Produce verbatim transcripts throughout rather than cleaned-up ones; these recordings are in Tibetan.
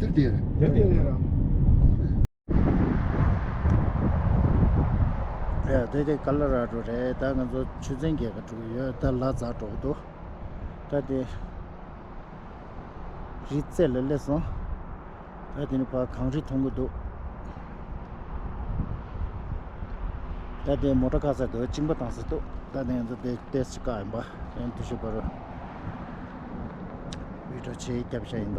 དེར་དེར། དེར་དེར་རེད་ར། ཡ། དེ་དེ་ཀ་ལོ་ར་ཌོ་རེད། ད་ང་ཚོ་ཆུ་ཚན་རྒལ་ག་འགྲོ་གི་ཡོད། ད་ལ་འཛག་འགྲོ་གི་འདུག་ད་དེ་རི་རྩེ་ལ་སླེབས་སོང་། ད་དེ་ནི་ཕར་གངས་རི་མཐོང་གི་འདུག་ད་དེ་མོ་ཊ་བཀག་ས་འདུག་གཅིན་པ་བཏང་ས་འདུག་ད་དེ་ང་ཚོ་དེ་ཏོག་ཙམ་བཀག་ཡིན་པ། ཡང་དུ་ཞུ་བར་བི་ཌི་ཡོ་ཆེ་རྒྱབ་བཞག་ཡིན་པ།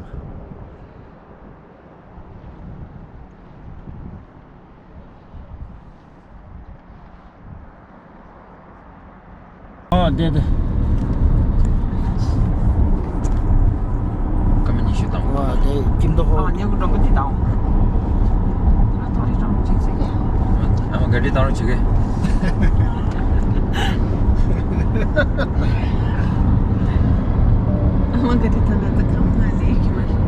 ཨོ་དེ་དེ། སྐར་མ་ཉི་ཤུ་བཏང་། ཨོ་དེ་ཀིམ་དོ་ཧོ། ཨ་ཉེ་གུ་འགྲོ་གི་འདི་དང་། ཨ་ཐོ་རི་ཀྲང་ཅིག་ཅིག་ཨ་མ་ག་འདྲི་བཏང་རོགས་བྱེད་གི། ཨ་མ་ག་འདྲི་བཏང་ན་ད་གང་ན་ལས་ཀྱི་མ་རེད།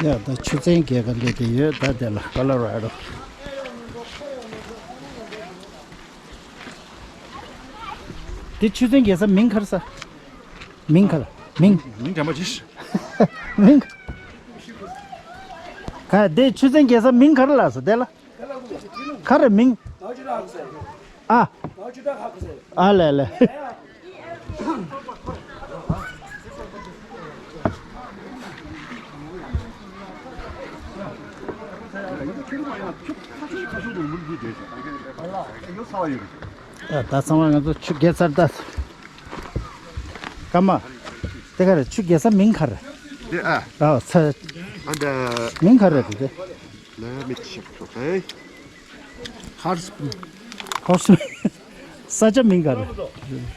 ཡ། ད་ཆུ་ཚན་རྒལ་ག་སླེབས་བསྡད་ཡོད། ད་དེ་ལ་ཀོ་ལོ་ར་ཌོ། དེ་ཆུ་ཚན་རྒལ་ས་མིང་ག་རེ་ཟེར། མིང་ག་ལ་མིང་། མིང་དྲན་པ་ཅིག་མིང་། ག་དེ་ཆུ་ཚན་རྒལ་ས་མིང་ག་རེ་ལབ་ཟེར་དེ་ལ། ག་རེ་མིང་། ཨ། ཨ་ལེ་ལེ། ད་ཚང་མ་ང་ཚོ་ཆུ་རྒལ་ཚར་ད། སྐར་མ། དེ་ག་རེ་ཆུ་རྒལ་ས་མིང་ག་རེ། དེ་ཨ། ཨ་ཚ། ཨ་འདྲ། མིང་ག་རེ་རེད་དེ། Let me check, okay. Hot spring. Hot spring. ས་ཆ་མིང་ག་རེ།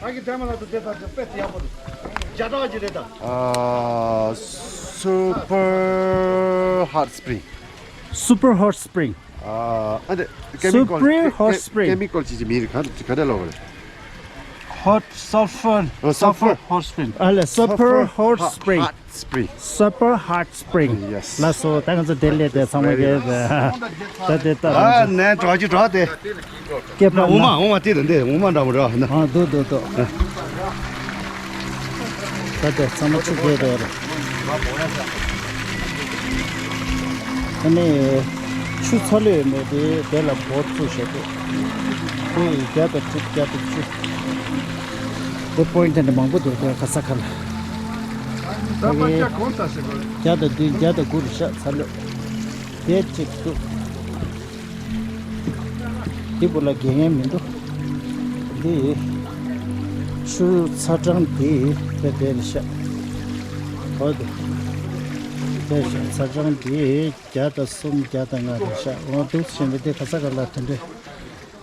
ཨ་གི་དེ་མ་ལ་དེ་དེ་དེ་དཔེ་དེ་ཡག་པོ་འདུག་རྒྱ་གྲགས་ཀྱི་རེད་ད། ཨ། Super hot spring. Super hot spring. ཨ། ཨ་འདི་ཀེ་མི་ཀལ། Super hot spring. ཀེ་མི་ཀལ་ཅིག་ཅིག་མིང་རེད། ག་ག་འདྲ་ལབ་རེད། Hot sulfur. ཨ། Sulfur. Sulfur hot spring. ཨ་ལེ། Super hot spring. Hot spring. Super hot spring. Yes. ལགས་སོ། ད་ང་ཚོ་དེ་ལས་དེ་ཚང་མ་གས་ད་དེ་ལྟ། ཨ་ནས་གྲོགས་ཀྱི་གྲོགས་དེ། སྐེད་པ་ན། འོ་མ་འོ་མ་དེ་དང་དེ་འོ་མ་འདྲ་མོ་འདྲ་ན། ཨ་འདུག་འདུག་འདུག་ད་དེ་ཚང་མ་ཆུ་རྒལ་དེ་རེད། ཨ་ནི་ཆུ་ཚ་ལོས་མེད་དེ་དེ་ལ་འབོར་བཙུགས་བྱས་ཏེ། དེ་བརྒྱ་དང་དྲུག་བརྒྱ་དང་བཅུ། དེ་པོ་ཡིན་ཊི་དེ་འདྲ་མང་པོ་འདུག་དེ་ག་ས་ག་ལ། ད་ཕ་ཀྱ་གོང་ས་ཞིག་གོ། བརྒྱ་དང་བདུན་བརྒྱ་དང་དགུ་རེད་ཤག་ཚ་ལོས། དེ་གཅིག་འདུག་འདི་བུ་ལ་དགེ་ངན་མི་འདུག་འདི་ཆུ་ཚ་གྲང་འདི་དེ་དེ་རེད་ཤག་འོ་དེ་དེ་ཤག་ཚ་གྲང་འདི་བརྒྱ་དང་གསུམ་བརྒྱ་དང་ལྔ་རེད་ཤག་འོ་འདུག་བྱས་ནས་འདི་ག་ས་ག་ལ་དེ་འདྲའི་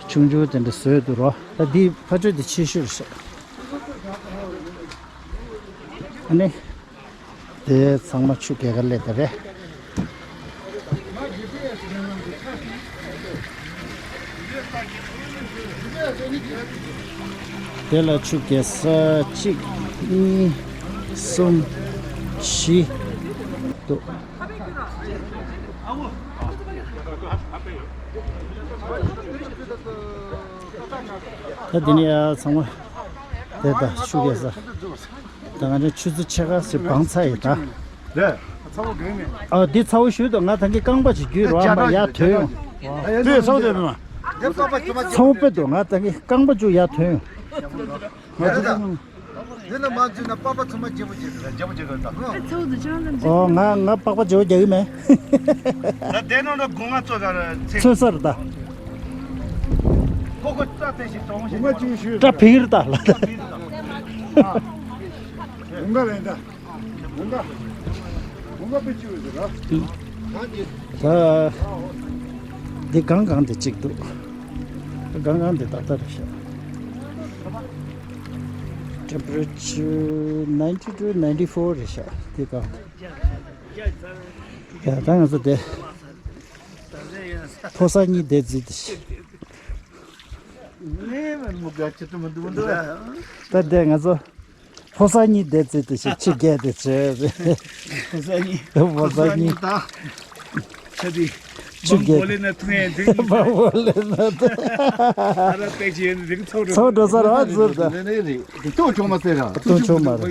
ཆུང་ཆུང་དེ་འདྲ་བཟོས་འདུག་རོ། ད་འདི་ཕ་ཆོས་དེ་ཆེ་ཤོས་རེད་ཤག་ཨ་ནི། དེ་ཚང་མ་ཆུ་རྒལ་ག་སླེབས་པ་རེད། དེ་ལ་ཆུ་རྒལ་ས་གཅིག་གཉིས། གསུམ། བཞི། འདུག་ད་འདི་ནས་ཡར་ཚང་མ་དེ་ད་ཆུ་རྒལ་ས། ད་ང་ཚོ་ཆུ་ཚོད་ཕྱེད་ཀ་ཟིན་བང་ཚར་ཡོད་ད། རེད། ཚ་བོ་གང་མེད། ཨ་འདི་ཚ་བོ་ཞུས་དང་ང་ད་གིན་རྐང་པ་ཅིག་རྒྱུས་རོགས་ཨ་མ་ཡར་ཐོན་ཡོང་། དེ་ཚ་བོ་དེ་མ། ཚ་བོ་དཔེ་འདུག་ང་ད་གིན་རྐང་པ་ཅུ་ཡར་ཐོན་ཡོང་། ང་ཚོ་འདི་ལ་མ་འཛུལ་ན་པགས་པ་ཚང་མ་རྒྱལ་པོ་རྒྱལ་རྒྱལ་པོ་རྒྱལ་རྒྱལ་དང་། ཨོ་ང་ང་པགས་པ་རྒྱལ་པོ་རྒྱག་གི་མེད། ད་དེ་ནང་ལ་སྒོ་ང་ཚོ་ག་ར་ཚེ། ཚོད་ས་རེད་ད། ཁོ་ཁོ་ཙག་ཚེ་ཞིག་གྲོང་ཞིག་སྒོ་ང་ཅུང་ཞུས། སྐྲ་ཕིག་རེད་ད་ལ་ད། སྒོ་ང་ལེན་ད། ད། འདི་གང་གང་དེ་གཅིག་འདུག་གང་གང་དེ་ཏག་ཏག་རེད་ཤག Temperature ninety to ninety-four རེད་ཤག་འདི་གང་དེ། ཡ་ད་ང་ཚོ་དེ་ཕོ་གསར་གཉིས་དེ་བརྩིས་ཏེ། ངས་མ་མོ་དགའ་ཆེ་དུ་མི་འདུག་འདུག་ད་དེ་ང་ཚོ་ཕོ་གསར་གཉིས་བསྡད་ཚེ་དེ་ཞིག་ཆུ་རྒྱས་དེ་ཆེ། ཕོ་གསར་གཉིས། ཕོ་གསར་གཉིས། ད་ཆ་དེ་ཆུ་རྒྱས། མང་པོ་ལས་ན་ཐུང་ཡན་དེ། མང་པོ་ལས་ན་ཐུང་། ཨ་ར་པེ་ཅི་ཡན་དེ་ཚོ་འགྲོ། ཚོ་འགྲོ་ས་ར་ཟུར་ད། ནས་ནས་རེད། དེ་ཐུང་ཆུང་མ་ཟེར་ར། ཐུང་ཆུང་མ་རེད།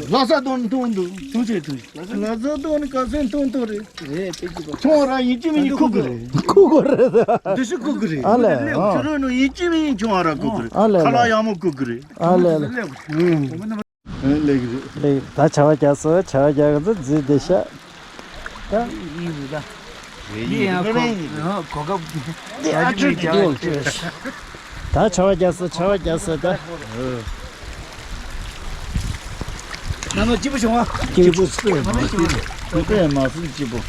ལ་ས་དོན་ཐུང་འདུག་ཐུང་ཆེ་ཐུང་། ལ་ས་དོན་ག་ཚོད་ཐུང་ཐུང་རེད། རེད་དེ་ཅི་པ། ཆུང་ར་ཡིན་གཅིག་མིན་གཅིག་ཁུག་གི་རེད། ཁུག་གི་རེད། འདི་ཤི་ཁུག་གི་རེད། ཨ་ལས། ཨ། ཁྱོད་རང་ནང་ཡིན་གཅིག་མིན་གཅིག་ཆུང་ར་ཁུག་གི་རེད། ཨ་ལས། ཁ་ལག་ཡག་མོ་ཁུག་གི་རེད། ཨ་ལས། ཨ་ལས། ཨུམ། ལེགས་རེད། ལེགས། ད་བྱ་བ་རྒྱག་སོ། བྱ་བ་རྒྱག་གི་འཛི་འཛི་བསྡད་ཤག་ད་ཡིན་རེད་ད། ཡིན་ཡང་གོ་གོ་སྐབས་ད་ཅི་མི་རྒྱག་ད་བྱ་བ་རྒྱག་སོ། བྱ་བ་རྒྱག་སོ་ད། ན་ན་སྐྱིད་པོ་བྱུང་བ། སྐྱིད་པོ་སྐྱིད་པོ་མ་སོང་སྐྱིད་པོ།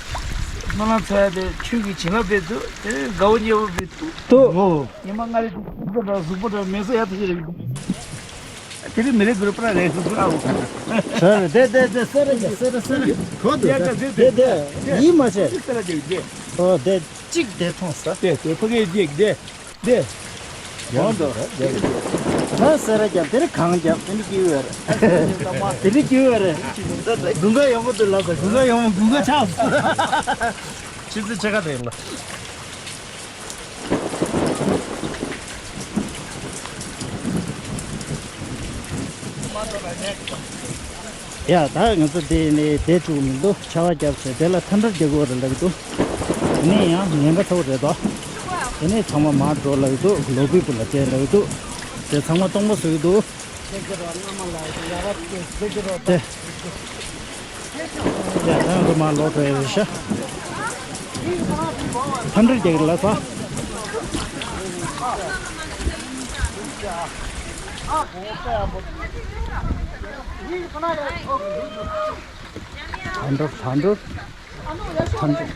ང་ལ་ཚ་དེ་ཆུ་གི་བྱིན་རླབས་དཔེ་འདུག་དེ་དགའ་བོ་ཉེ་བོ་བི་འདུག་ཏུ། ཨོ། ཉི་མ་ལྔ་རེ་གཟུགས་པོ་འདྲ་གཟུགས་པོ་འདྲ་མེ་སོ་ཡ་ཐུ་ཞིག་རེད། དེ་རིང་མི་རེ་གུ་རུ་པྲ་རེ་གུ་རུ་ཨ་བོ་ཁ། ས་རེ་དེ་དེ་དེ་ས་རེ་ཡ་ས་རེ་ས་རེ། ཁོ་དེ་ཡ་ཀ་དེ་དེ་དེ་དེ་ཡིད་མ་ཆེས། ས་རེ་དེ་དེ། ཨོ་དེ་གཅིག་དེ་མཐོང་ས། དེ་དེ་ཕ་གི་གཅིག་དེ་དེ། ཡོང་དོ། ད་ས་རེ་རྒྱབ་དེ་རེ་གང་རྒྱབ་དེ་ནི་སྐྱིད་པོ་རེད། དེ་ནི་སྐྱིད་པོ་རེད། དགུན་ཁ་ཡོང་གི་འདུག་ལབ་ས། དགུན་ཁ་ཡོང་མ་དགུན་ཁ་ཆགས་སོང་། ཆུ་ཚོད་ཕྱེད་ཀ་དེ་ཡིན་ལ། ཡ་ད་ང་ཚོ་དེ་ནས་བསྡད་བཅུག་མི་འདུག་བྱ་བ་རྒྱབ་བྱས་དེ་ལ་ཐམ་ར་རྒྱག་དགོས་རེད་ལབ་ཀྱི་འདུག་དེ་ནས་ཡང་ཉེན་ཁ་ཚ་བོ་རེད་དོ། དེ་ནས་ཚང་མ་མར་འགྲོ་ལབ་ཀྱི་འདུག་ལོ་བི་པུ་ལ་བསྡད་ལབ་ཀྱི་འདུག་དེ་ཚང་མ་སྟོང་པ་བཟོ་གི་འདུག་དེ། ཡ་ད་ང་ཚོ་མར་ལོག་འགྲོ་ཡ་རེད་ཤག་ཐམ་ར་རྒྱག་གི་ལ་ས། ཐམ་ར་ཐམ་ར་ཐམ་ར།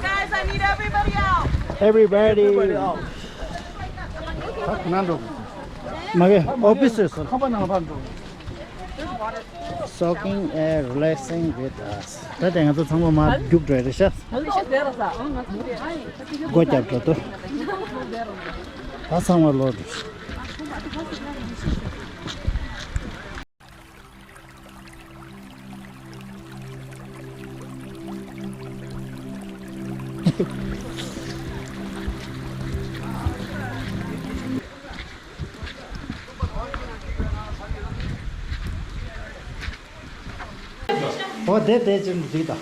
Guys, I need everybody out. Everybody. ད་ག་ན་འགྲོ། མ་གི་ཨོ་ཕི་སི་སོ། ཁ་པར་ནང་ཕར་འགྲོ། Soaking and relaxing with us. ད་ལྟ་ང་ཚོ་ཚང་མ་མར་རྒྱུགས་འགྲོ་ཡ་རེད་ཤག་སྒོ་རྒྱབ་འགྲོ་འདུག་ད་ཚང་མ་ལོག་འགྲོ། ཨོ་དེ་དེ་ཅིག་འགྲིག་ད།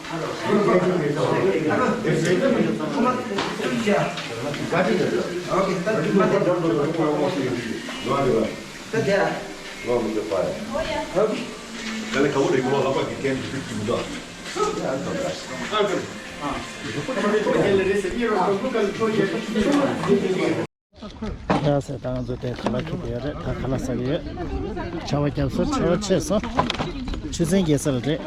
ཡ་ཟེར་ད་ང་ཚོ་དེ་ཁ་ལག་ཁྱེར་ཡོད་རེད། ད་ཁ་ལག་ཟ་གི་ཡོད། བྱ་བ་རྒྱབ་སོང་། བྱ་བ་ཆད་སོང་། ཆུ་ཚན་རྒྱལ་ས་ལ་རེད།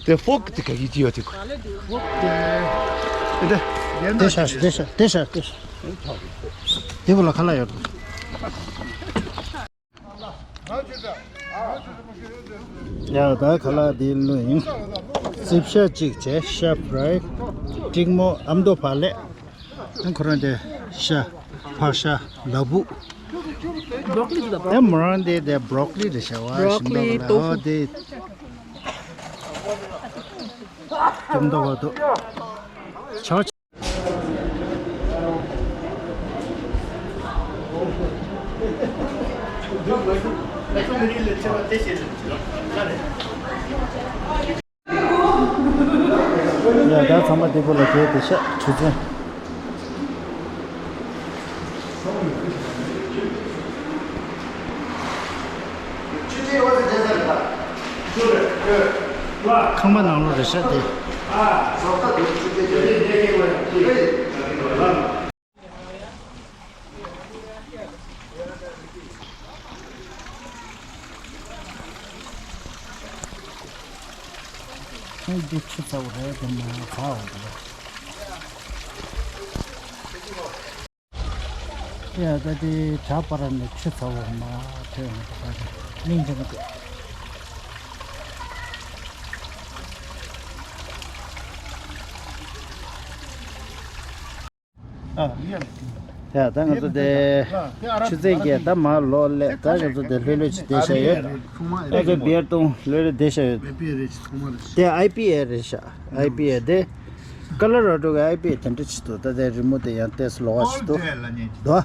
དེ་ཕོག་དེ་ག་གི་ཅི་ཡོད་དེ་ཁོ། དེ་ཤ་དེ་ཤ་དེ་ཤ་དེ་ཤ། དེ་བུ་ལ་ཁ་ལག་ཡོད། ཡ་ད་ཁ་ལག་འདི་ལོས་ཡིན། རྩིབ་ཤ་གཅིག་བྱས། ཤ་ཕྲའི། ཀྲིག་མོ། ཨ་མདོ་ཕག་ལེབ། ཁོ་རང་དེ་ཤ། ཕག་ཤ། ལ་ཕུག Broccoli དེ་མོ་རང་དེ་དེ་བྷོ་རོ་ཀོ་ལི་རེད་ཤག་བ། ཞིམ་པ་ལ་ཨོ་དེ། ཀྲིག་མདོ་བ་དོ། ཆ། ཡ་ད་ཚང་མ་དེ་བུ་ལ་བསྡད་དེ་ཤག་ཆུ་ཚན། ཁང་པ་ནང་ལོགས་རེད་ཤག་དེ། ཨ་འདི་ཆུ་ཚ་བོ་རེད། དེ་མ་ཚ་བ་རེད། ཡ་ད་དེ་བྲག་པ་ར་ནས་ཆུ་ཚ་བོ་མ་ཐོན་ནས་ད་ག་རེད། ནིང་ཅང་གི་ཨ་ཡ། ཡ་ད་ང་ཚོ་དེ་ཆུ་ཚོད་བརྒྱད་ད་མར་ལོག་སླེབས། ད་ང་ཚོ་དེ་ལྷོད་ལྷོད་ཅིག་བསྡད་བཞག་ཡོད། ང་ཚོ་བི་ཡར་བཏུང་ལྷོད་ལྷོད་བསྡད་བཞག་ཡོད། དེ་ཨའི་པི་ཨེལ་རེད་ཤག་ཨའི་པི་ཨེལ་དེ། ཀ་ལོ་ར་ཌོ་གི་ཨའི་པི་ཨེལ་དེ་འདྲ་ཅིག་འདུག་ད་དེ་རི་མོ་དེ་ཡང་ཏོག་ཙམ་ལོགས་ཀ་ཅིག་འདུག་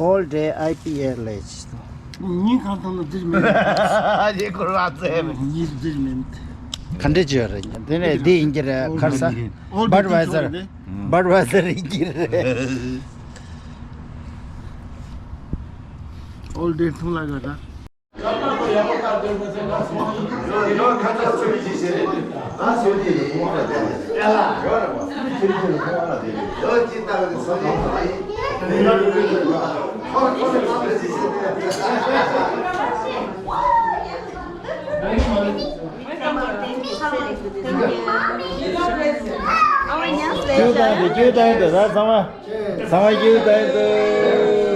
ཨོལ་ཌེ་ཨའི་པི་ཨེལ་ལབ་ཅིག་འདུག་ཉིན་གང་ཐང་ན་འདིར་མེད། རེད་ཁོ་ར་ཚེ། ཉིན་འདིར་མེད། ག་འདྲ་ཅིག་ཡོད་རེད། དེ་ནས་འདི་ཡིན་གྱི་རེད། ཁར་ས་བྷར་ཌི་ཝའི་ཛར། བྷར་ཌི་ཝའི་ཛར་ཡིན་གྱི་རེད། ཨོལ་ཌེ་ཐུང་ལ་ག་ད། ཁྱེད་དང་དེ་ཁྱེད་དང་དེ་ད་ཚང་མ། ཚང་མ་ཀྱུ་བཏང་འདུག་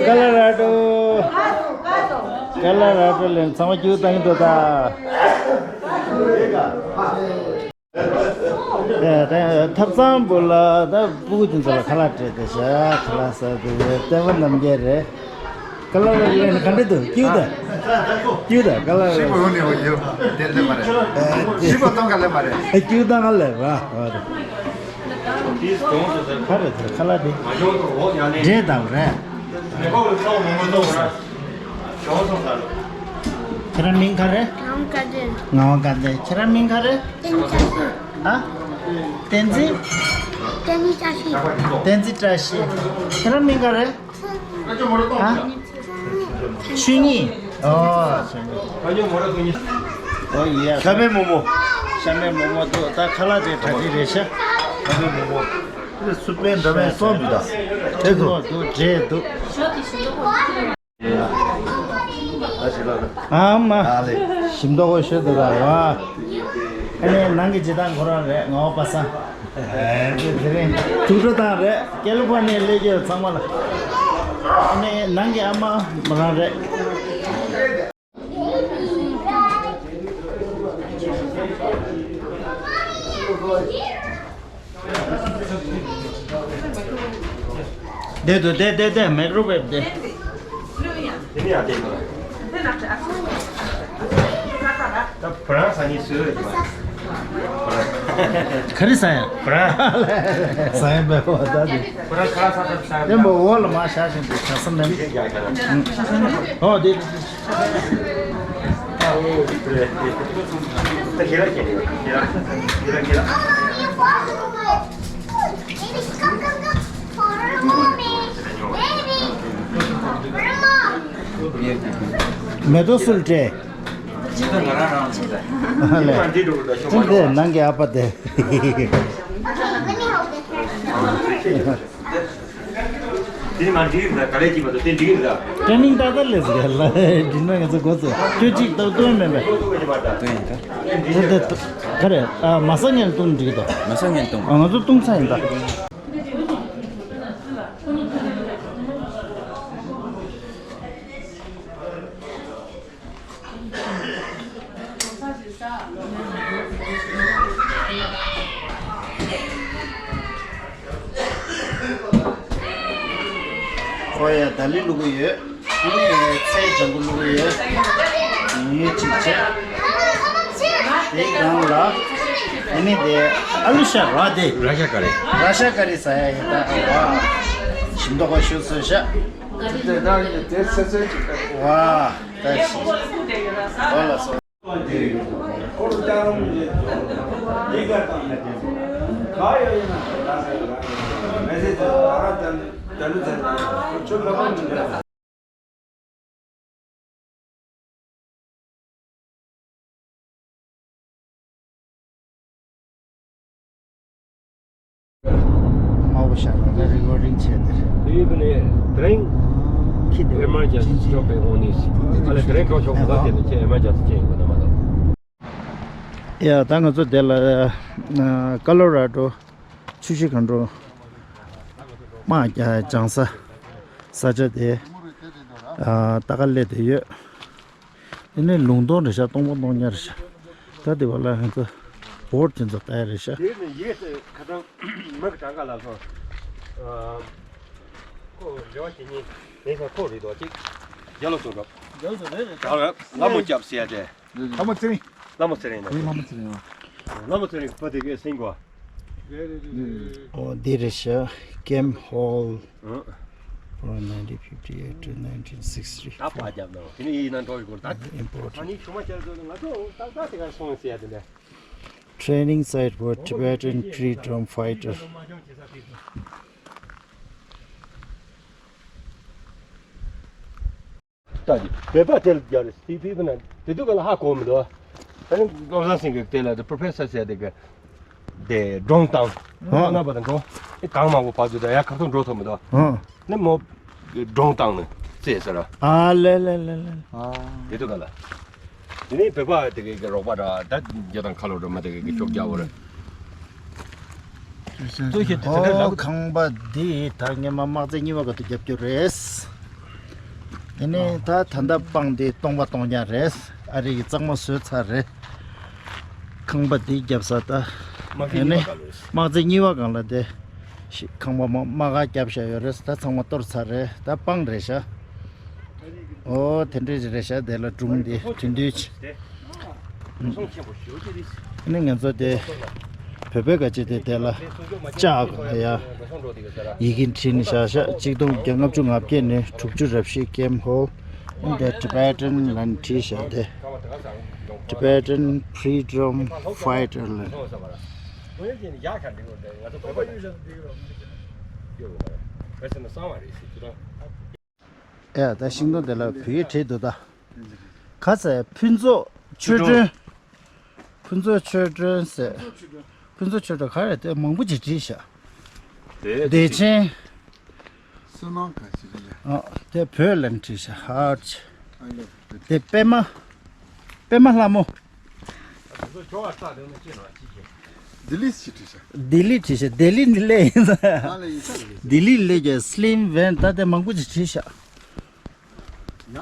ཀ་ལ་ར་ཌོ། ཀ་ལ་ར་ཌོ་ལ་ཚང་མ་ཀྱུ་བཏང་འདུག་ད། ད་ཐབ་ཚང་བུ་ལ་ད་སྤུ་གུ་དེ་ཚོ་ལ་ཁ་ལག་སྤྲད་དེ་བཞག་ཁ་ལག་ཟ་དེ་བསྟན་པ་རྣམ་རྒྱལ་རེད། ཀ་ལ་ར་ཌོ་ལ་ག་འདྲ་འདུག་ཀྱུ་ད། ཀྱུ་ད་ཀ་ལ་ར་ཌོ། ཞིབ་པ་ཡོང་ནས་ཡོད་དེ་ལས་མ་རེད། ཞིབ་པ་གཏོང་ག་ལས་མ་རེད། ཀྱུ་ད་ང་ལས་ར། ཁ་རེད་ཚེ་ཁ་ལག་དེ། འདྲེ་དང་རེད། ཁྱེད་རང་མིང་ག་རེད། ངག་དབང་དཀར་ལྡན། ངག་དབང་དཀར་ལྡན། ཁྱེད་རང་མིང་ག་རེད། བསྟན་འཛིན་བཀྲ་ཤིས། ཨ། བསྟན་འཛིན། བསྟན་འཛིན་བཀྲ་ཤིས། བསྟན་འཛིན་བཀྲ་ཤིས། ཁྱེད་རང་མིང་ག་རེད། ཨ། ཆོས་ཉིད། ཨོ། ཆོས་ཉིད། ཨོ་ཡ། ཤ་མེད་མོག་མོག་ཤ་མེད་མོག་མོག་འདུག་ད་ཁ་ལག་དེ་གྲ་སྒྲིག་རེད་ཤག་ཤ་མེད་མོག་མོག་དེ་སུ་པན་འདྲ་མེད་སོང་འདུག་ད་དེ་ཚོ་འདུག་འདྲེ་འདུག་ཨ་མ། ཞིམ་མདོག་ཁ་པོ་ཞིག་འདུག་ད་བ། ཨ་ནི་ནང་གི་སྦྱིན་བདག་ཁོ་རང་རེད། ངག་དབང་པ་སངས། དེ་རིང་དུག་སྦྲུལ་ཐང་རེད། ཀེ་ལི་ཕོར་ནི་ཡ་སླེབས་ཀྱི་ཡོད་ཚང་མ་ལ། ཨ་ནི་ནང་གི་ཨ་མ་མོ་རང་རེད། བསྡད་འདུག་བསྡད་བསྡད་བསྡད། མེག་རོ་ཝེབ་བསྡད། དེ་ནི་ཡང་བསྡད་འདུག་ད་བུ་རང་ས་ནི་སུ་ཡོད་ཀྱི་མ་རེད། ག་རེ་ཟ་ཡ། བུ་རང་ཟ་ཡ་མེད་པ་ད་དེ། བུ་རང་ཁ་ས་ས་ས་ཡ། དེ་མོ་འོག་ལ་མ་བཞག་བཞིན་དུ་བྱ་ས་མེད། ཨོ་དེ། མེ་ཏོག་སུལ་ཏྲེ། ལེ། ཏྲེ་ནང་གི་ཨ་ཕ་དེ། དེ་ནི་མ་འགྲིག་རེད། ག་ལེ་གྱིས་མ་གཏོགས་དེ་འགྲིག་རེད། ཀྲེ་ནིང་ཏག་ཏག་ལས་ཟིག་ལ་འགྲིག་ན་ང་ཚོ་འགོ་ཚུགས་ཁྱོད་གཅིག་ཏུ་སྟོན་མེད་པས། སྟོན་ཡིན་ད། དེ་དེ་ག་རེ། ཨ་མ་ས་ངན་བཏུང་འགྲིག་དོ། མ་ས་ངན་བཏུང་། ཨ་ང་ཚོ་བཏུང་ཚར་ཡིན་ད། ཁོ་ཡ་ད་ལི་བླུག་གི་ཡོད། ཨ་ནི་ཚལ་ལྗང་གུ་བླུག་གི་ཡོད། ངས་གཅིག་བྱས། དེའི་སྒང་ལ་ཨ་ནི་དེ་ཨ་ལུ་ཤ་ར་དེ། ར་ཤ་ཀ་རི། ར་ཤ་ཀ་རི་ཟ་ཡ་ཡིན་ད། ཨ་ཞིམ་མདོག་ཁ་པོ་ཞིག་བཟོས་ཤག་ཨ་ད་ཞིམ། ཨོ་ལ་སོ། དམར་པོ་ཤར་ར་རེ་རི་ཀོར་ཌིང་བྱས་ཏེ། དེ་ཡིན་ནའི་དེ་རིང་ཁྱི་དེ་ཨེ་མར་ཇེན་སི་ཅོག་པའི་འོང་ནི་ཨ་ལས་དེ་རིང་གྲོགས་ཆོག་གོ་དེ་ནི་ཁྱི་ཨེ་མར་ཇེན་སི་ཅན་ཡིན་པ་དང་མ་གཏོགས། ཡ་ད་ང་ཚོ་དེ་ལ་ཀ་ལོ་ར་ཌོ་ཆུ་བཞི་སྒང་དྲུག་དམག་རྒྱག་ས། ས་ཆ་དེ་ཨ་ད་ག་སླེབས་བསྡད་ཡོད། དེ་ནས་ལུང་སྟོང་རེད་ཤག་སྟོང་པ་སྟོང་ཉ་རེད་ཤག་ད་དེ་བ་ལ་ཧན་ཚོ་བོར་དེ་ཚོ་ལྟ་ཡ་རེད་ཤག་དེ་ནས་ཡེ་ཁ་ཏང་མི་གི་གྲངས་ཀ་ལ་སོང་། ཁོ་རེ་བ་བྱེད་ཉིན་ངས་ཁོ་རེད་དོ་ཅིག་རྒྱ་ལོ་སོང་འགྲོ། རྒྱ་ལོ་སོང་རེད། ལ་མོ་རྒྱབ་ཟེར་ཡ་དེ། ལྷ་མོ་ཚེ་རིང་། ལྷ་མོ་ཚེ་རིང་ན། ལྷ་མོ་ཚེ་རིང་ཨ། ལྷ་མོ་ཚེ་རིང་ཕ་དེ་གའི་སེང་གོ། ཨོ་འདི་རེད་ཤག Camp Hall from nineteen fifty-eight to nineteen sixty། ད་ཕ་རྒྱབ་ན་དེ་ནི་ཡིན་ན་འགྲོ་ཡི་གོ་ད། Important། ཨ་ནི་ཆུ་མ་ཆར་ཚོ་ང་ཚོ་ཏག་ཏག་དེ་ག་སོང་ཟེར་ཡ་དེ་འདྲ། Training site for Tibetan Free Drum Fighter། ད་དེ་བོད་པ་དེ་ལ་རྒྱག་རེད་སི་ཕི་ཕི་ན་དེ་དུས་ག་ལ་ཧ་གོ་མི་འདུག་ཨ་ནི་བློ་བཟང་སེང་གེ་དེ་ལ་དེ་པྲོ་ཕེ་སར་ཟེར་དེ་ག་དེ་སྒྲུང་བཏང་། ཧ། ན་པ་དང་འགྲོ་ཨེ་གང་མང་པོ་བར་དུ་ད་ཡ་ཁ་ཐུག་འགྲོ་ཐུབ་མི་འདུག་ཧ། ནི་མོ་སྒྲུང་བཏང་ནི་རྩེས་ཟེར་ར། ཨ་ལེ་ལེ་ལེ་ལེ། ཨ། དེ་དུས་ག་ལ། དེ་ནས་བོད་པ་དེ་གའི་རོགས་པ་ར་ད་རྒྱ་དང་ཁ་ལོ་ར་མ་དེ་གའི་ཤོག་རྒྱག་བོ་ར། ཨོ་ཁང་པ་འདི་ད་སྔས་མ་དམག་རྩེ་གཉིས་པ་ག་དུས་རྒྱབ་རྒྱུ་རེད། དེ་ནས་ད་ད་ལྟ་སྤང་འདི་སྟོང་པ་སྟོང་རྐྱང་རེད། ཨ་རི་གི་གཙང་མ་བཟོས་ཚར་རེད། ཁང་པ་འདི་རྒྱབ་ས་ད། དེ་ནས་དམག་རྩེ་གཉིས་པ་སྒང་ལ་དེ་ཤི་ཁང་པ་མ་དམག་སྒར་རྒྱབ་བཞག་ཡོད་རེད། ད་ཚང་མ་གཏོར་ཚར་རེད། ད་སྤང་རེད་ཤག་ཨོ་དེ་འདྲས་རེད་ཤག་དེ་ལ་སྒྲུང་འདི་དོན་བསྡུས་ཆེ། ཨ་ནི་ང་ཚོ་དེ་བོད་པའི་ག་ཅི་དེ་དེ་ལ་ལྕགས་ག་ཡ་ཡི་གེ་བྲིས་ནས་བཞག་ཤག་གཅིག་སྟོང་དགུ་བརྒྱ་ལྔ་བཅུ་ང་བརྒྱད་ནས་དྲུག་ཅུ་རེ་བཞི། Camp Hall in the Tibetan land བྲིས་ཤག་དེ་Tibetan Freedom Fighter ལ། ཨེ་ད་ཤིང་སྡོང་དེ་ལ་བོད་ཡིག་བྲིས་འདུག་ད། ག་ཚད་ཕུན་ཚོགས་ཆོས་སྒྲོན། ཕུན་ཚོགས་ཆོས་སྒྲོན་ཟེར། ཕུན་ཚོགས་ཆོས་སྒྲོན་ག་རེ་དེ་མང་པོ་ཅིག་བྲིས་ཤག་དེ་བདེ་ཆེན། བསོད་ནམས་ག་ཅི་རེད་ལ། ཨ་དེ་བོད་ལ་བྲིས་ཤག་ཧ་ཅི། ཨ་ལེ། དེ་པད་མ། པད་མ་ལྷ་མོ། ལྡི་ལི་ཞེས་བྲིས་ཤག་ལྡི་ལི་བྲིས་ཤག་ལྡི་ལི་ནི་སླེབས་ཡིན་ས། ཨ་ལེ་ཡིན་ས་རེད། ལྡི་ལི་སླེབས་ཀྱི་སི་ལིམ་ཝན་ད་དེ་མང་པོ་ཅིག་བྲིས་ཤག་ཡ།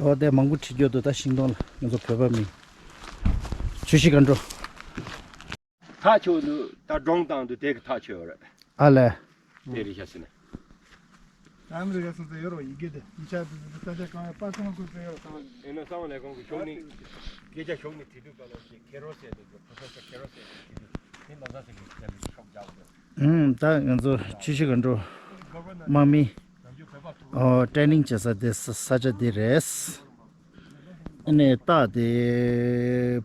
ཨོ་དེ་མང་པོ་བྲིས་རྒྱུ་འདུག་ད་ཤིང་སྡོང་ལ་ང་ཚོ་བོད་པ་མིང་། ཆུ་བཞི་སྒང་དྲུག་ཐག་ཆོད་འདུག་ད་སྒྲུང་བཏང་འདུག་དེ་གི་ཐག་ཆོད་རེད། ཨ་ལས། དེ་རེད་ཤག་ཟེར་ན། ཨ་མི་རི་ཀ་སོང་ཙང་ཡོད་རོགས་ཡི་གེ་དེ་ཡིག་ཆ་དེ་ཚོ་ས་ཆ་གང་ཡོད་པ་སོང་ཁུལ་ཙམ་ཡོད་རོགས་བཏང་། ཡིན་ན་སང་ལས་ཁོང་གི་ཞོགས་ནི་སྐད་ཆ་ཞོགས་ནི་དྲི་དུས་ག་ལ་ཞིག་ཁེ་རོ་ཟེར་དེ་ཚོ་ཕོ་ཕོ་ཁེ་རོ་ཟེར་དེ་དྲི་དུས་དེ་ལ་ས་ཟེར་གི་ཁྱེད་ལ་ཤོག་རྒྱག་དགོས། ཨུམ་ད་ང་ཚོ་ཆུ་བཞི་སྒང་དྲུག་དམག་མི་ཨོ་ཀྲེ་ནིང་བྱེད་ས་དེ་ས་ས་ཆ་འདི་རེད། ཨ་ནི་རྟགས་དེ་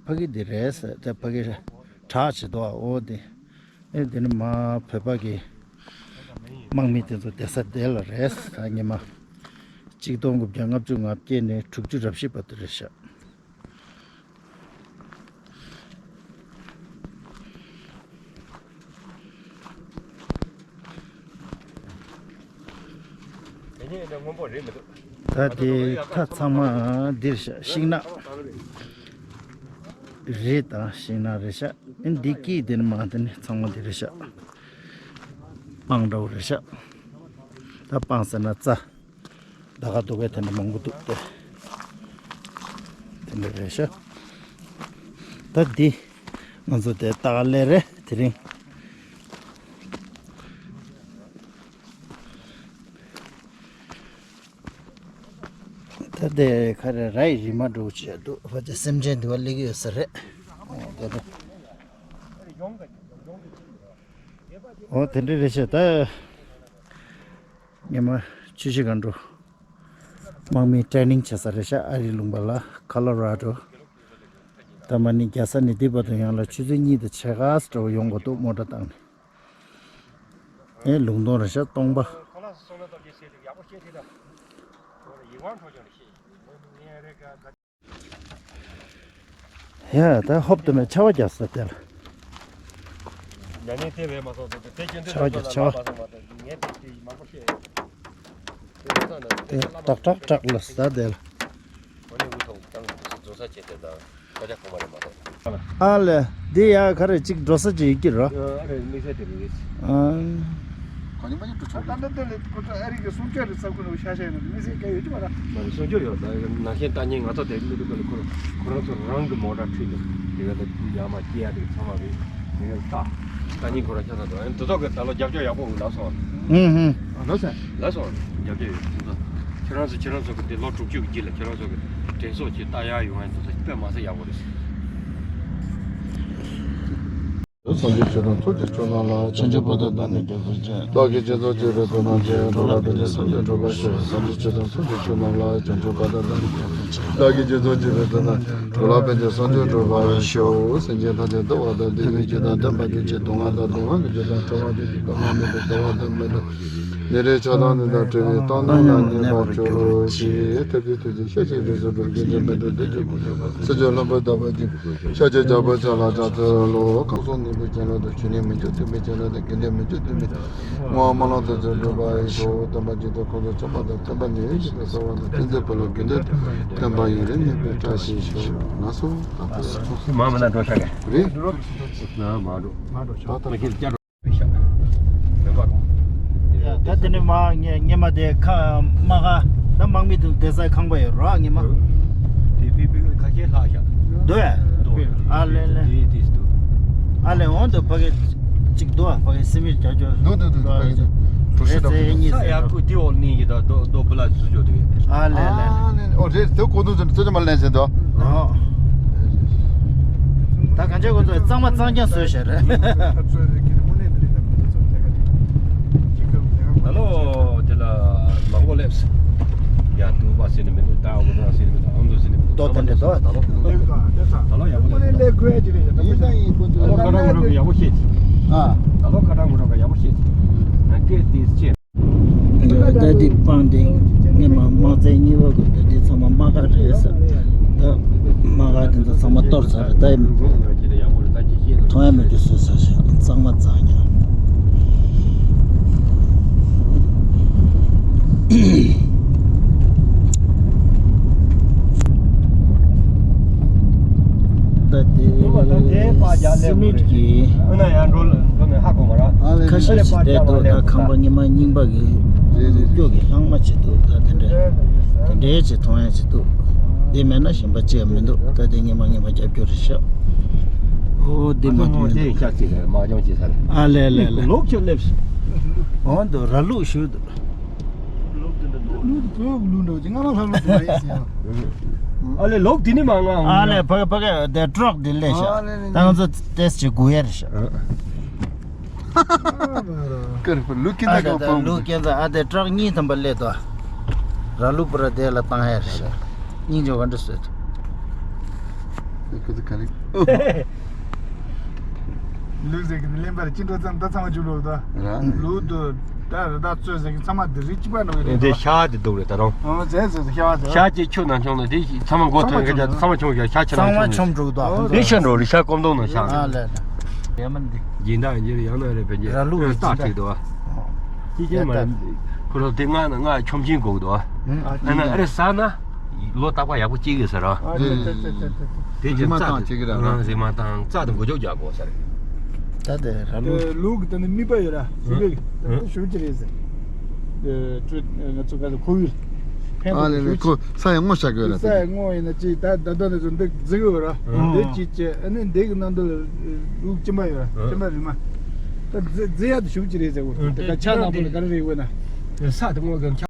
ཕ་གི་འདི་རེད་ཟེར་དེ་ཕ་གི་བྲག་ཅིག་འདུག་ཨོ་དེ། ཨེ་དེ་ནི་མ་བོད་པ་གི་དམག་མི་དེ་ཚོ་བསྡད་ས་དེ་ལ་རེད་ཟེར་ད་ཉི་མ་གཅིག་སྟོང་དགུ་བརྒྱ་ལྔ་བཅུ་ང་བརྒྱད་ནས་དྲུག་ཅུ་རེ་བཞི་བར་དུ་རེད་ཤག་དེ་ནས་ཨེ་འདྲ་སྔོན་པོ་རེད་མི་འདུག་ད་དེ་ཁ་ཚང་མ་འདིར་ཤག་ཤིང་ནགས་རེད་དང་ཤིང་ནགས་རེད་ཤག་ཨེ་འདི་སྐྱིད་དེ་ནི་མ་དེ་ནི་ཚང་མ་འདི་རེད་ཤག་སྤང་འདྲ་བོ་རེད་ཤག་ད་སྤང་ཟེར་ན་རྩྭ། ད་ག་འདུག་གས་དེ་འདྲ་མང་པོ་འདུག་སྟེ། དེ་འདྲ་རེད་ཤག་ད་འདི་ང་ཚོ་དེ་ལྟ་ག་སླེབས་རེད་དེ་རིང་། ད་དེ་ག་རེ་ར་ཡི་རི་མ་འགྲོ་བྱས་འདུག་ཕ་ཅེ་སེམས་ཅན་འདི་བ་སླེབས་ཀྱི་ཡོད་ས་རེད། ཨོ་དེ་འདྲ། ཨོ་དེ་འདྲ་རེད་ཤག་ད། ཉི་མ་ཆུ་བཞི་སྒང་དྲུག་དམག་མི་ཀྲེ་ནིང་བྱེད་ས་རེད་ཤག་ཨ་རིའི་ལུང་པ་ལ་ཁོ་ལོ་ར་ཌོ། ད་མ་ནི་རྒྱལ་ས་ནས་འདི་བར་དུ་ཡོང་ལ་ཆུ་ཚོད་གཉིས་དང་ཕྱེད་ཀ་ཙམ་འདྲ་བོ་ཡོང་དགོས་འདུག་མོ་ཊ་བཏང་ནས། ཨེ་ལུང་སྟོང་རེད་ཤག་སྟོང་པ། ཡ་ད་ཧོབ་ཏུ་མེད་ཆར་པ་རྒྱག་ས་དེ་ལ། ཉ་ནས་དེ་བས་མ་སོང་ཟེར་ཏེ་དེ་ཁྱོད་ཆར་པ་རྒྱག་ཆར་པ། ངས་དེ་དེ་མང་པོ་བཤད། དེ་ཏག་ཏག་ཏག་ལ་ས་དེ་ལ། གོ་ནས་འུ་ཐོག་ཀྱང་འཛུལ་ས་བྱེད་དེ་དང་ཁ་ཆ་ཁོ་མ་རེད་མ་གཏོགས། ཨ་ལས་འདི་ཡ་ག་རེ་གཅིག་འགྲོ་ས་ཅིག་ཡོད་ཀྱི་རོ། ཨ་རེ་དམིགས་བསལ་དེ་རེད། ཨང་། གང་ཡིན་མ་ཡིན་འགྲོ་ཆོག་ད་ལྟ་ལྟ་ལས་ཁོ་ཚོ་ཨ་རི་གི་སྲུང་སྐྱོབ་རེད་ས་ཁུལ་ལ་ཤ་ཤ་ཡིན་ན་མི་སེར་སྐད་ཡོད་ཀྱི་མ་རེད། མ་རེད། སྲུང་སྐྱོབ་ཡོད་ད་ནང་བཞིན་ལྟ་ཉིན་ང་ཚོ་དེ་ལུས་དུས་ཀ་ལ་ཁོ་ཁོ་རང་ཚོ་རང་གི་མོ་ཊ་ཁྲིད་ནས་དེ་ག་ལ་ཡར་མར་སྐྱེལ་ཡ་དེ་ཚང་མ་རེད། དེ་ག་ལ་ལྟ་ལྟ་ཉིན་ཁོ་རང་ཤ་ཚ་འགྲོ་ཨ་ནི་དེ་ཚོ་གི་ད་ལོ་རྒྱབ་སྐྱོར་ཡག་པོ་ལབ་སོང་། ཧུམ་ཧུམ། ལབ་སོང་། ལབ་སོང་རྒྱབ་སྐྱོར་ཡོད་དེ་ཚོ། ཁྱེད་རང་ཚོ་ཁྱེད་རང་ཚོ་གི་དེ་ལོ་དྲུག་ཅུ་གི་རྗེས་ལ་ཁྱེད་རང་ཚོ་གི་དྲན་གསོ་ཆེད་ལྟ་ཡ་ཡོང་ཡ་དེ་ཚོ་དཔེ་མ་ཚད་ཡག་པོ་རེད། སངས་རྒྱས་ཆོས་དང་ཐུགས་ཀྱི་ཆོས་རྣམས་ལ། བྱང་ཆུབ་བར་དུ་བདག་ནི་སྐྱབས་སུ་མཆི། བདག་གིས་སྦྱིན་སོགས་བགྱིས་པའི་བསོད་ནམས་ཀྱིས། འགྲོ་ལ་ཕན་ཕྱིར་སངས་རྒྱས་འགྲུབ་པར་ཤོག་སངས་རྒྱས་ཆོས་དང་ཐུགས་ཀྱི་ཆོས་རྣམས་ལ། བྱང་ཆུབ་བར་དུ་བདག་ནི་སྐྱབས་སུ་མཆི། བདག་གིས་སྦྱིན་སོགས་བགྱིས་པའི་བསོད་ནམས་ཀྱིས། འགྲོ་ལ་ཕན་ཕྱིར་སངས་རྒྱས་འགྲུབ་པར་ཤོག་སེམས་ཅན་ཐམས་ཅད་འདུལ་བ་དང་། བདེ་བའི་རྒྱུ་དང་ལྡན་པར་གྱུར་ཅིག་སྡུག་བསྔལ་དང་སྡུག་བསྔལ་གྱི་རྒྱུ་དང་བྲལ་བར་གྱུར་ཅིག་དཔེ་མ་མེད་པའི་བདེ་བ་དང་མི་འབྲལ་ཉེ་རིང་ཆགས་སྡང་གཉིས་དང་བྲལ་བའི་བཏང་སྙོམས་ལ་གནས་པར་གྱུར་ཅིག་ཐུགས་རྗེ་ཐུགས་རྗེ་ཤེས་བཞིན་དུ་གསོལ་འདེབས་དགེ་འདུན་མི་འདུལ་བདུད་ཀྱི་དགོངས་པ་སེལ་བྱེད་ལྷུན་པོ་དག་པ་ཅན། ཤཱཀྱའི་རྒྱལ་པོ་ཁྱེད་ལ་ཕྱག་འཚལ་ལོ། གང་ཟག་སྙིང་པོའི་རྒྱན་ལ་དང་། ཆོས་ཉིད་མི་འགྱུར་ཐེག་པའི་རྒྱན་ལ་དང་། དགེ་འདུན་མི་འགྱུར་དུ་མེད། བསྔོ་བ་སྨོན་ལམ་དེ་ཚོ་འགྲུབ་པར་ཤོག་སྟོན་པ་རྗེ་བཙུན་ཁོང་དུ་མཆོད་པ་དང་། བསྟན་པ་ཉམས་ཞིག་པའི་གསོལ་བ་དང་། བསྟན་འཛིན་བུ་སློབ་དགེ་འདུན་ཐོན་པ་ཡུན་རིང་གནས་པའི་བཀྲ་ཤིས་ཤོག་ལགས་སོ། ད་ཁོ་མ་མི་ན་འགྲོ་ཤག་གི་རེད། ན་མ་འགྲོ། མ་འགྲོ་ཤག་མ་ཁྱེད་བསྐྱར་འགྲོ་ཤག་མེད་པ་རུང་། ཡ་ད་དེ་ནས་མ་ངས་ངས་མ་དེ་ཁ་མ་ག་ད་དམག་མི་དང་བསྡད་སའི་ཁང་པ་ཡོད་རོགས་ངས་མ། དེ་པི་པི་ཁ་ཤས་ལྷག་ཤག་འདུག་ཨ། འདུག་ཨ་ལེ་ལེ། དེ་དེ་འདུག་ཨ་ལེ་འོང་དུ་ཕ་གི་གཅིག་འདུག་ཨ། ཕ་གི་སི་མིར་རྒྱ་ཅོ་འདུག་འདུག་འདུག་ཕ་གི་འདུག་གྲོ་ཞིབ་དང་། ས་ཡག་པོ་དེ་འོག་གནས་ཀྱི་ད་རྡོ་རྡོ་བུ་ལ་བཟོ་ཆོག་དེ། ཨ་ལེ་ལེ་ལེ། ཨོ་རེད། དེ་གོ་འདུག་ཟེར་ན་ཚོད་ཅམ་པ་ལེན་ཟེར་འདུག་ཨོ། ད་གང་ཅི་ཁོ་ཚོས་གཙང་མ་གཙང་རྐྱང་བཟོས་ཤག་རེད། ད་ལོ་དེ་ལ་མང་པོ་སླེབས། ཡ་དུ་བ་ཟེར་ནི་མི་འདུག་ད་འོ་ཟེར་ནི་མི་འདུག་ཨམ་དུ་ཟེར་ནི་མི་འདུག་ཏོ་ད་འདྲ་ཏོ། ད་ལོ་ད་ལོ་ཡག་པོ་ལེགས། ད་ལོ་ཁ་གྲང་གོ་རོག་ག་ཡག་པོ་ཤེས། ཨ། ད་ལོ་ཁ་གྲང་གོ་རོག་ག་ཡག་པོ་ཤེས། ང་སྐད་དེ་ཅེས། ད་འདི་སྤང་དེ་ངས་མ་དམག་རྩེ་གཉིས་པ་གི་ད་འདི་ཚང་མ་དམག་སྒར་རེད་ཟེར། ད་དམག་སྒར་དེ་ཚོ་ཚང་མ་གཏོར་ཚར་རེད་ད། མཐོང་ཡ་མེད་རྒྱུ་བཟོས་ཚར་ཤག་གཙང་མ་གཙང་རྐྱང་། ད་དེ་སི་མིད་ཀྱི་ཁ་ཤས་ཤིག་བསྡད་འདུག་ད་ཁང་པ་ཉི་མ་རྙིང་པ་གི་སྐྱོ་གི་ལྷག་མ་བྱེད་འདུག་ད་དེ་འདྲ་དེ་འདྲའི་ཅིག་མཐོང་ཡ་བྱེད་འདུག་དེ་མེད་ན་གཞན་པ་ཅི་ཡང་མི་འདུག་ད་དེ་ཉི་མ་ཉི་མ་རྒྱབ་སྐྱོར་རེད་ཤག་ཨོ་དེ་མ་དེ་ཤག་ཅིག་མ་སྦྱོང་ཅིག་ས་རེད། ཨ་ལེ་ལེ་ལེ། ལོག་ཁྱོད་སླེབས། འོ་འདུག་ར་ལུག་ཞུ་འདུག་ལུག་དེ་འདྲ་ལུག་ལུག་དེ་ལུག་འདྲ་ཅིག་ང་ལ་ལྷ་ལུག་དེ་མ་ཡིན་ཟེར་ཡང་། ཨ་ལེ་ལོག་དེ་ནི་མ་ང་ཨ་ལེ་ཕ་གི་ཕ་གི་དེ་ཀྲོག་དེ་ལས་ཤག་ཨ་ལེ་ལེ། ད་ང་ཚོ་ཏེས་ཅིག་དགོས་ཡ་རེད་ཤག་ཀར་ཕུ་ལུག་ཀྱི་ཨ་ནང་ད་གང་ད་ཕུ་ལུག་ཀྱི་ད་ཨ་དེ་ཀྲོག་གཉིས་ཐམ་པ་སླེབས་དོ། ར་ལུག་པུ་ར་དེ་ལ་བཏང་ཡ་རེད་ཤག་སྙིང་རྗེ་ག་འདྲ་བཟོས་ཐུབ། ཁོ་ཚོ་ག་རེ། ལུག་ཟེར་གི་ནི་གླེན་པར་ཅི་འགྲོ་ཙམ་ད་ཚང་མ་བཅུག་ལོག་ད། ར། ལུག་དུ་ད་རི་དྭགས་གཙོད་ཟེར་གི་ཚང་མ་དེ་རིགས་གཅིག་པ་འགྲོ་གི་རེད་འདི་ད། ཤ་དེ་འདུག་རེད་ད་རུང་། ཨོ་ཟེར་ཟེར་ཤ་ཟེར། ཤ་ཅིག་ཁྱོད་ནང་ཆུང་ནས་དེ་ཚང་མ་མགོ་ཐོན་གི་ཚང་མ་ཆུང་གི་ཤ་ཁྱེད་ཚང་མ་ཆུང་གི་ཆུང་གྲུག་ད། ཨོ་རི་ཤ་འགྲོ་རི་ཤ་སྐོམ་དོང་ནང་ཤ། ཨ་ལེ་ལེ། ཡ་མ་འདི། སྦྱིན་བདག་འཇིར་ཡང་ན་རེ་ཕན་གྱི་ར་ལུག་རྟགས་ཅིག་འདུག་བ། ཅི་ཅི་མ་རེད། ཁོ་རང་དེ་ང་ན་ང་ཆོམ་ཆེན་དགོས་འདུག་བ། ཨ་ན་ཨ་རེ་ཟ་ན། ལོ་རྟག་པ་ཡག་པོ་སྐྱེ་གི་ཟེར་ར། ཨ་ཙི་ཙི་ཙི་ཙི་ཙི། དེ་རིག་མ་བཏང་བྱེད་ཀྱི་ར་ར། རིག་མ་བཏང་རྩ་དང་མགོ་ལྕོག་རྒྱག་དགོས་ཟེར། ད་དེ་ར་ལུག་ད་ལུག་གི་ད་ནི་མིད་པ་ཡོད་ར། ཞུ་གི་ད་ཞུ་གི་རེད་ཟེར། ང་ཚོ་ག་ཚོད་ཁོ་བོའི་ཕན་ཨ་ལེ་ལེ། ཁོ་ས་ཡང་སྔོ་ཤ་གི་ཡོད་ར། ས་ཡང་སྔོ་ཡིན་ན་ཅི་ད་ད་ད་ནི་ཚོ་འདི་རྫི་གི་ཡོད་ར། འདི་ཅི་ཅི་ཨ་ནི་འདི་གི་ནང་དུ་ལུག་གཅིན་པ་ཡོད་ར། གཅིན་པ་རིལ་མ། ད་རྫི་རྫི་ཡ་དེ་ཞུ་གི་རེད་ཟེར། འོ་དེ་ད་ཆ་ནང་དུ་ལ་ག་རེ་རེད་འོ་ན། ས་དེ་སྔོ་གི་ཆ།